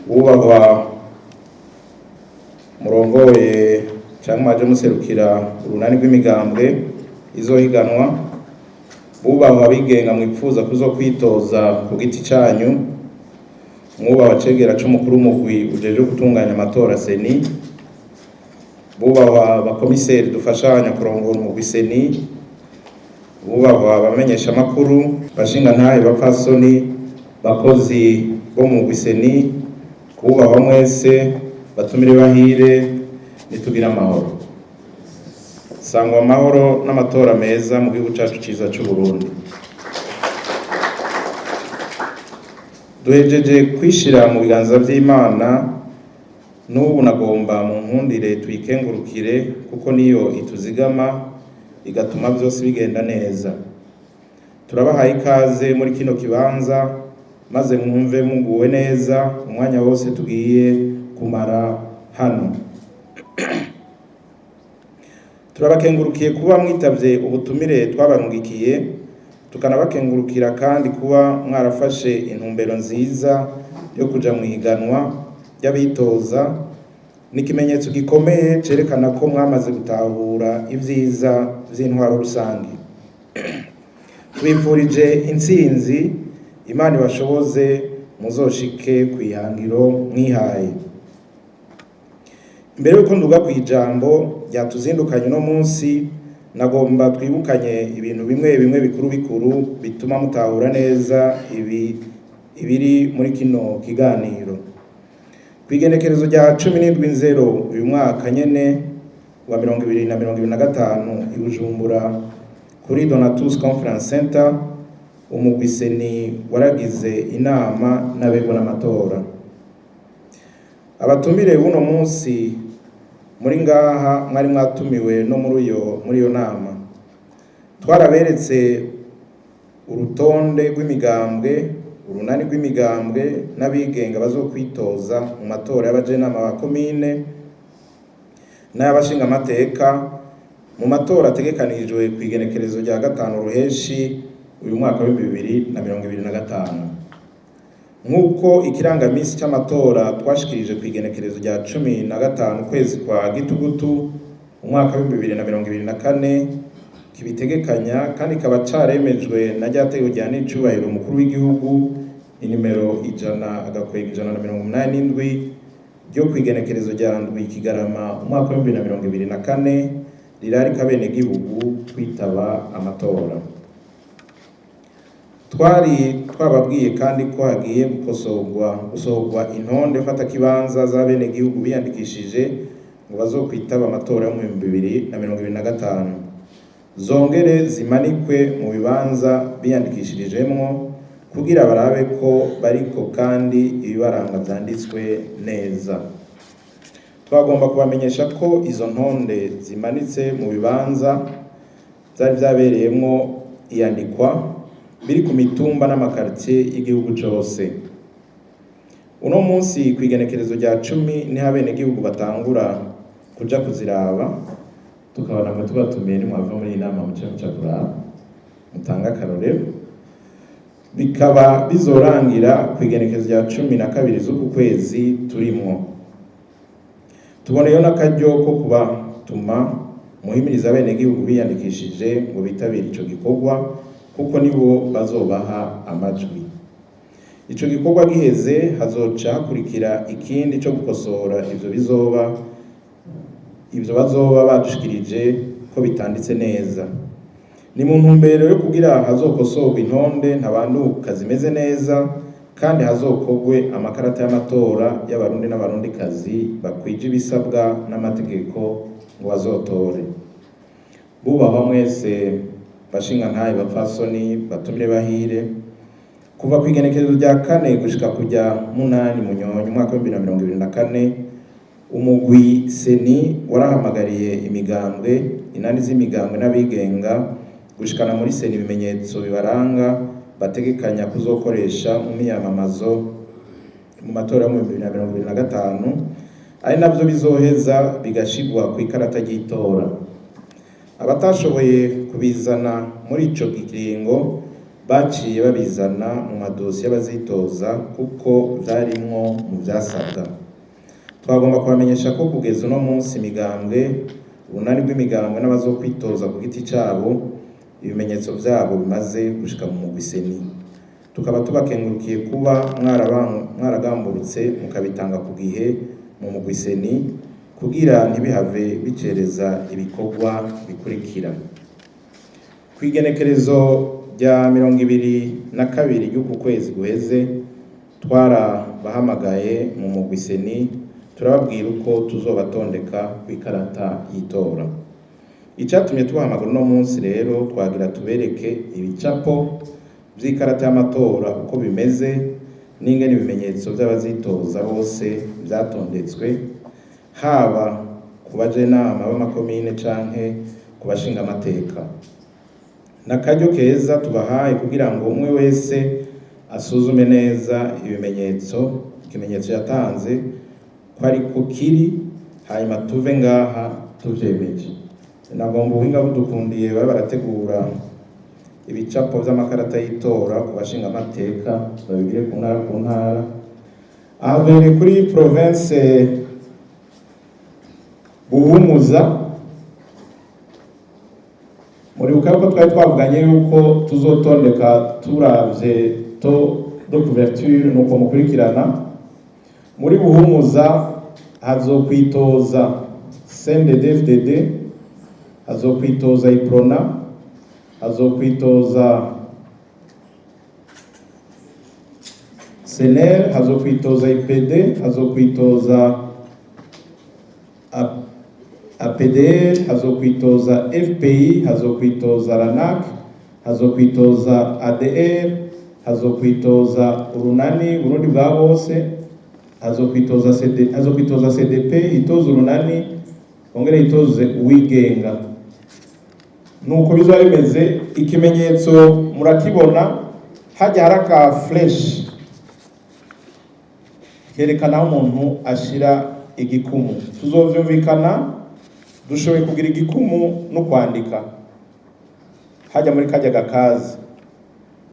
Wubahwa murongoye cyangwa mwaje muserukira urunani rw'imigambwe izohiganwa, bubahwa abigenga mwipfuza kuzokwitoza ku giti canyu, mwubahwa cegera c'umukuru w'umugwi ujejwe gutunganya amatora CENI, bubahwa abakomiseri dufashanya kurongora umugwi CENI, bubahwa abamenyeshamakuru, bashingantahe, bapfasoni, bakozi bo mu mugwi CENI, kubahwa mwese, batumire bahire, nitugire amahoro, sangwa amahoro n'amatora meza mu gihugu cacu ciza c'u Burundi. Duhejeje kwishira mu biganza vy'Imana, n'ubu nagomba mu nkundire tuyikengurukire kuko niyo ituzigama igatuma vyose bigenda neza. Turabahaye ikaze muri kino kibanza, maze mwumve muguwe neza umwanya wose tugiye kumara hano. Turabakengurukiye kuba mwitavye ubutumire twabarungikiye, tukanabakengurukira kandi kuba mwarafashe intumbero nziza yo kuja mw'ihiganwa ry'abitoza. Ni ikimenyetso gikomeye cerekana ko mwamaze gutahura ivyiza vy'intwaro rusange. Tubifurije intsinzi, Imana ibashoboze muzoshike kw'ihangiro mwihaye. Imbere yuko nduga kw'ijambo ryatuzindukanye uno munsi, nagomba twibukanye ibintu bimwe bimwe bikuru bikuru bituma mutahura neza ibiri muri kino kiganiro. Kw'igenekerezo rya 17 nzero uyu mwaka nyene wa 2025 i Bujumbura kuri Donatus Conference Center, umugwi CENI waragize inama n'abegwa n'amatora. Abatumire buno munsi muri ngaha mwari mwatumiwe no muri iyo nama. Twaraberetse urutonde rw'imigambwe, urunani rw'imigambwe n'abigenga bazokwitoza mu matora y'abajenama ba komine n'ay'abashingamateka mu matora ategekanijwe kw'igenekerezo rya 5 ruheshi uyu mwaka wa 2025. Nk'uko ikirangamisi c'amatora twashikirije kw'igenekerezo rya 15 ukwezi kwa gitugutu umwaka wa 2024 kibitegekanya, kandi kikaba caremejwe na rya tegeko rya n'icubahiro umukuru w'igihugu inimero 100/187 ryo kw'igenekerezo rya 7 Kigarama umwaka wa 2024 rirarika abenegihugu kwitaba amatora. Twari twababwiye kandi ko hagiye gusohorwa intonde mfatakibanza z'abenegihugu biyandikishije ngo bazokwitaba amatora yo mu 2025, zongere zimanikwe mu bibanza biyandikishirijemwo kugira barabe ko bariko kandi ibibaranga vyanditswe neza. Twagomba kubamenyesha ko izo ntonde zimanitse mu bibanza vyari vyabereyemwo iyandikwa biri ku mitumba n'amakartier y'igihugu cose. Uno munsi kw'igenekerezo rya 10 niho abenegihugu batangura kuja kuziraba, tukabona ngo tubatumiye nimwava muri iyi nama muce muca kuraba mutanga akarorero, bikaba bizorangira kw'igenekerezo rya 12 z'uku kwezi turimwo. Tuboneyeho n'akaryo ko kubatuma muhimiriza abenegihugu biyandikishije ngo bitabire ico gikorwa, kuko nibo bazobaha amajwi. Ico gikorwa giheze hazoca hakurikira ikindi co gukosora ivyo bazoba badushikirije ko bitanditse neza. Ni mu ntumbero yo kugira hazokosorwe intonde ntabanduka zimeze neza, kandi hazokorwe amakarata y'amatora y'abarundi n'abarundikazi bakwije ibisabwa n'amategeko ngo bazotore. Bubahwa mwese bashingantahe, bapfasoni, batumire bahire, kuva kw'igenekerezo rya 4 gushika kujya 8 munyonyo umwaka wa 2024, umugwi CENI warahamagariye imigambwe, inani z'imigambwe n'abigenga gushikana muri CENI ibimenyetso bibaranga bategekanya kuzokoresha mu miyamamazo mu matora yo mu 2025, ari navyo bizoheza bigashigwa ku ikarata ry'itora. Abatashoboye kubizana muri ico kiringo Baciye babizana mu madosiye y'abazitoza kuko vyarimwo mu vyasabwa. Twagomba kubamenyesha ko kugeza uno munsi imigambwe, urunani rw'imigambwe n'abazokwitoza ku giti cabo, ibimenyetso vyabo bimaze gushika mu mugwi CENI. Tukaba tubakengurukiye kuba mwaragamburutse mukabitanga ku gihe mu mugwi CENI kugira ntibihave bicereza ibikorwa bikurikira. Kw'igenekerezo rya 22 ry'uku kwezi guheze, twarabahamagaye mu mugwi CENI, turababwira uko tuzobatondeka kw'ikarata y'itora. Icatumye tubahamagara uno munsi rero, twagira tubereke ibicapo vy'ikarata y'amatora uko bimeze n'ingene ibimenyetso vy'abazitoza bose vyatondetswe, haba ku bajenama b'amakomine canke ku bashingamateka. N'akaryo keza tubahaye kugira ngo umwe wese asuzume neza ibimenyetso, ikimenyetso yatanze ko ariko kiri, hanyuma tuve ngaha tuvyemeje. Nagomba ubuhinga budukundiye babe barategura ibicapo vy'amakarata y'itora ku bashingamateka, babigire ku ntara ku ntara. Aha duhereye kuri province Buhumuza. Muribuka yuko twari twavuganye yuko tuzotondeka turavye taux de couverture, nuko mukurikirana. Muri Buhumuza hazokwitoza CNDD-FDD, hazokwitoza Uprona, hazokwitoza SNL, hazokwitoza IPD, hazokwitoza APDR, hazokwitoza FPI, hazokwitoza RANAC, hazokwitoza ADR, hazokwitoza Urunani Burundi bwa bose, hazokwitoza CD, hazokwitoza CDP, itoza Urunani, ongere itoze uwigenga. Nuko bizoba bimeze. Ikimenyetso murakibona hajya hari aka flèche kerekana aho umuntu ashira igikumu. Tuzovyumvikana, dushoboye kugira igikumu no kwandika hajya muri kajya gakazi.